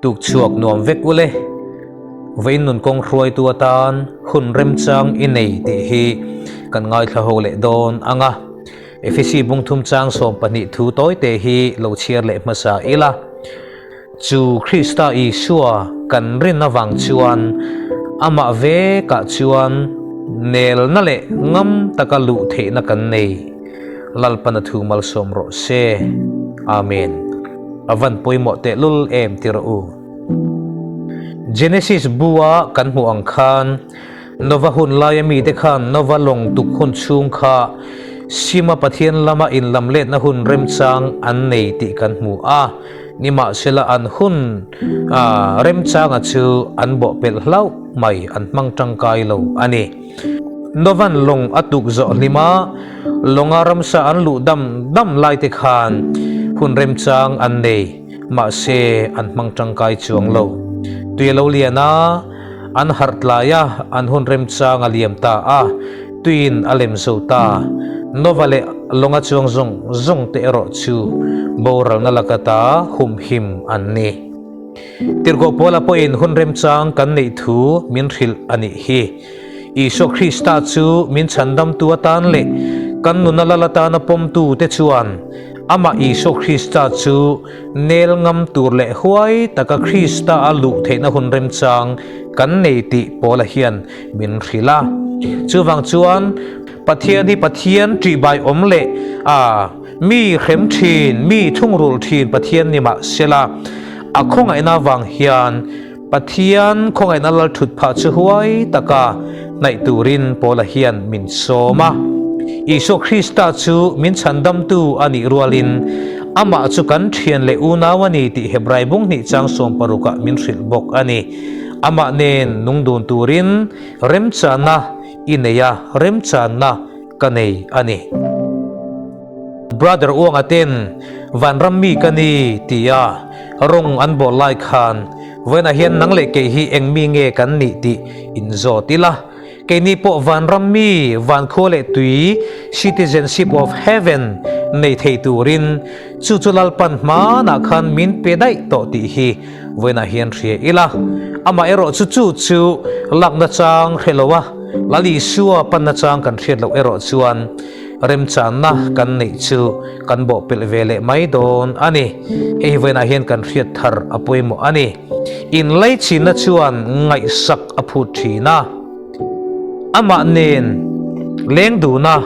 Tuk chhuak nuam vek ule. Vawiin nun kawng hruaitu atan hun remchang i nei tih hi kan ngaithla ho leh dawn ang a. Efesi bungthum chang 12 thu tawite hi lo chhiar leh hmasa ila. Chu Krista Isua kan rin avang chuan amah vekah chuan nelna leh ngam taka luh theihna kan nei. Lalpana thu malsawm rawh se. Amen. A van pawimawh tehlul em ti rawh u. Genesis bu-a kan hmuh ang khan Nova hun laia mite khan Nova lawng tuk hun chhung kha Sima Pathian lama inlamletna hun remchang an nei tih kan hmu a. Nimahsela an hun remchanga chu an bawhpelh hlauh mai, an hmang tangkai lo a ni. Novan lawng a tuk zawh hlim a, lawnga ramsa an luh dam dam lai te khan hun remchang an nei, mahse an hmang tangkai chuang lo. Tui a lo lian a, an harh tlai a, an hun remchang a liam ta a, tuiin a lem zo ta. Nova leh lawnga chuang zawng zawng te erawh chu boralna laka ta humhim an ni. Tirhkoh Paula pawhin hun remchang kan neih thu min hrilh a nih hi. Isua Krista chu min chhandamtu atan leh kan nuna lal atana pawmtu te chuan amah Isua Krista chu nel ngam tur leh huai taka Krista a luh theihna hun remchang kan nei tih Paula hian min hrilh a. Chuvang chuan Pathian hi Pathian ṭihbai awm leh a mi hrem ṭhin, mi thungrul ṭhin Pathian ni mah sela, a khawngaihna avang hian Pathian khawngaihna lal ṭhut phah chu huai taka hnaih turin Paula hian min sawm a. Isua Krista chu min chhandamtu a nih rualin amah chu kan ṭhian leh unau a ni tih Hebrai bung hnih chang sawmparukah min hrilh bawk a ni. Amah nen nung dun turin remchana i nei a, remchanna ka nei a ni. Brother Uanga ten Vanram mi ka ni tia rawng an bawl lai khan vawiinah hian nang leh kei hi eng mi nge kan nih tih inzawt ila. Keini pawh Vanram mi, Vankhua leh tui, Citizenship of Heaven, nei thei turin chu chu Lalpan hmanah khan min pe daih tawh tih hi Vawiinah hian hria ila, amah erawh chu chu chu lakna chang hre lo a, Lal Isua panna chang kan hriat loh erawh chuan remchanna kan neih chu kan bawhpelh ve leh mai dawn a ni. Hei hi vawiinah hian kan hriat thar a pawimawh a ni. Inlaichinna chuan ngaihsak a phut thin a, amah nen leng duna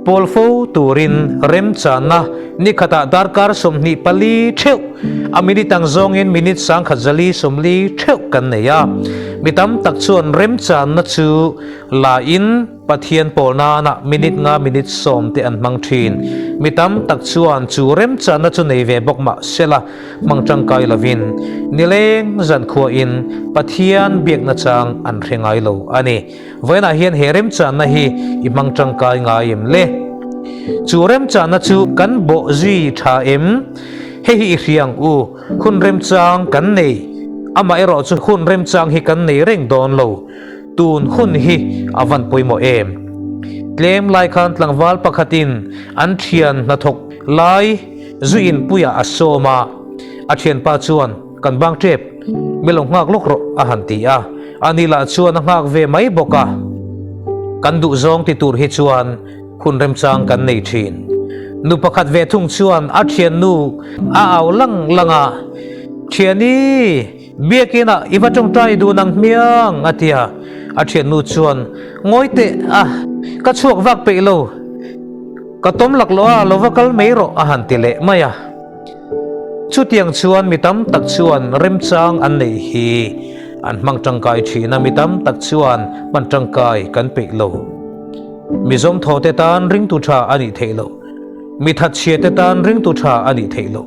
pawl fo turin remchanna ni khatah darkar 24 theuh, a minute ang zawngin minute 1040 theuh kan nei a. Mi tam tak chuan remchanna chu la in Pathian pawl nana minute nga minute 10 te an hmang thin. Mi tam tak chuan chu remchanna chu nei ve bawk mah sela hmang tangkai lovin nileng zankhuain Pathian biakna chang an hre ngai lo a ni. Vawiinah hian he remchanna hi i hmang tangkai ngai em le? Chu remchanna chu kan bawh zui tha em? Hei hi i hria ang u, hun remchang kan nei. Amaherawh chu hun remchang hi kan nei reng dawn lo. Tun hun hi a van pawimawh em? Tlem lai khan tlangval pakhatin an thian hnathawk lai zu inpuiah a sawm a, a thianpa chuan, Kan bang tep, mi lo nghak lawk rawh a han ti a, ani lah chuan a nghak ve mai bawk a. Kan duh zawng ti tur hi chuan hun remchang kan nei thin. Nu pakhat ve thung chuan a thiannu a au lang lang a, Thiani, Biakinah i va tawngtai dun ang hmiang a ti a, a thiannu chuan Ngawi teh a, ka chhuak vak peih lo, ka tawm lak loh a, lo va kal mai rawh a han ti leh mai a. Chutiang chuan mi tam tak chuan remchang an neih hi an hmang tangkai thin a, mi tam tak chuan hman tangkai kan peih lo. Mi zawmthaw te tan ringtu tha a nih theih loh, mi thatchhia te tan ringtu tha a nih theih loh.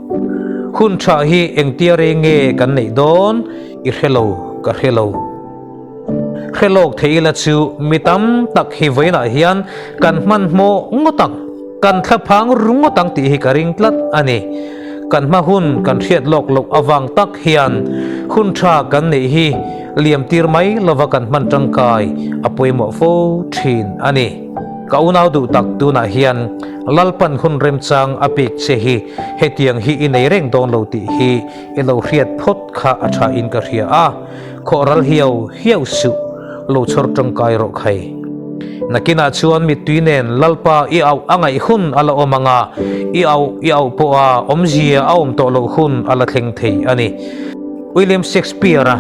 Hun tha hi engtia rei nge kan neih dawn i hre lo, ka hre lo. Hre lawk thei ila chu mi tam tak hi vawiinah hian kan hmanhmawh ngawt ang, kan thlaphang ru ngawt ang tih hi ka ring tlat a ni. Kan hma hun kan hriat lawk loh avang tak hian hun tha kan neih hi liam tir mai lova kan hman tangkai a pawimawh fo thin a ni. Ka unau duh tak tunah hian Lalpan hun remchang a pek che hi hetiang hi i nei reng dawn lo tih hi i lo hriat phawt kha a tha in ka hria a, khawhral hiau hiau suh lo chhawr tangkai rawh khai. Nakinah chuan mittui nen Lalpa i auh a ngaih hun a la awm ang a, i auh i auh pawha awmzia a awm tawh loh hun a la thleng thei a ni. William Shakespeare-a,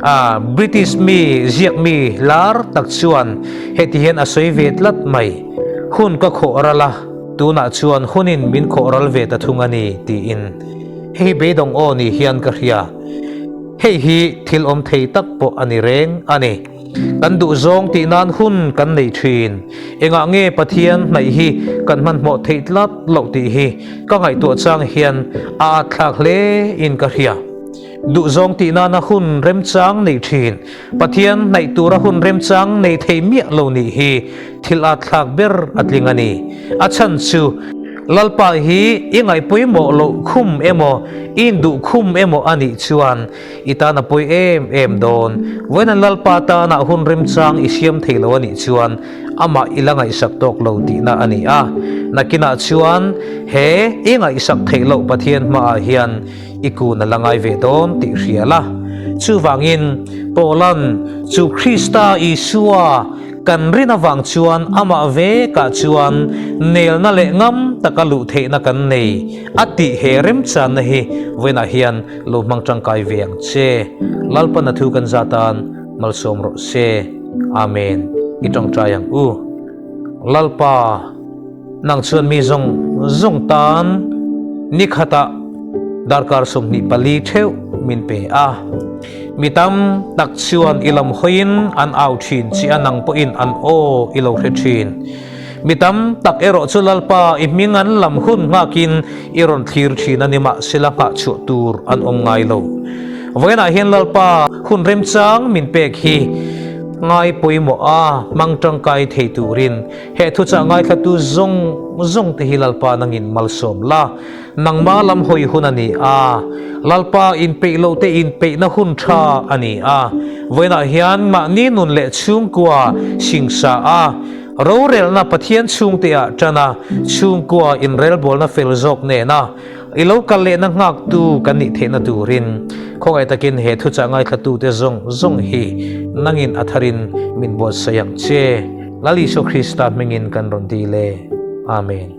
a British mi ziak mi lar tak chuan heti hian a sawi ve tlat mai, Hun ka khawh ral a, tunah chuan hunin min khawh ral ve ta thung a ni, tiin. Hei hi beidawng aw ni hian ka hria. Hei hi thil awm thei tak pawh a ni reng a ni. Kan duhzawng tih nan hun kan nei thin. Engah nge Pathian hnaih hi kan hmanhmawh theih tlat loh tih hi ka ngaihtuah chang hian a at thlak hle in ka hria. Duhzawng tih nana hun remchang nei thin, Pathian hnaih tura hun remchang nei thei miah lo nih hi thil at thlak ber a tling a ni. A chhan chu Lalpa hi i ngaihpawimawh loh khum emaw, i induh khum emaw a nih chuan I tan a pawi em em dawn. Vawiin Lalpa tanah hun remchang i siam thei lo a nih chuan amah i la ngaihsak tawk lo tihna a ni a. Nakinah chuan he i ngaihsak theih loh Pathian hmaah hian i kun a la ngai ve dawn tih hria la. Chuvangin Paula'n chu Krista Isua Kan rin avang chuan amah vekah chuan nelna leh ngam taka luh theihna kan nei a tih he remchanna hi vawiinah hian lo hmang tangkai ve ang che. Lalpana thu kan zat tan malsawm rawh se. Amen. I tawngtai ang u. Lalpa, nang chuan mi zawng zawng tan ni khatah darkar 24 theuh min pe a. Mi tam tak chuan i lam hawiin an au thin chi a nang pawhin an aw i lo hre thin. Mi tam tak erawh chu Lalpa i hming an lam hun nghakin i rawn thlir thin a ni mahsela nghah chhuah tur an awm ngai lo. Vawiinah hian Lalpa hun remchang min pek hi ngai pawimawh a hmang tangkai thei turin he thuchah ngaithlatu zawng zawng te hi Lalpa nangin malsawm la. Nangma lam hawi hun a ni a, Lalpa inpeih loh te inpeihna hun tha a ni a. Vawiinah hian mahni nun leh chhungkua singsa a, rorelna Pathian chhungteah tan a, chhungkua inrelbawlna fel zawk nena i lo kal lehna nghaktu kan nih theihna turin khawngaih takin he thuchah ngaithlatute zawng zawng hi nangin a tharin min buatsaih ang che. Lal Isua Krista hmingin kan rawn dil e. Amen.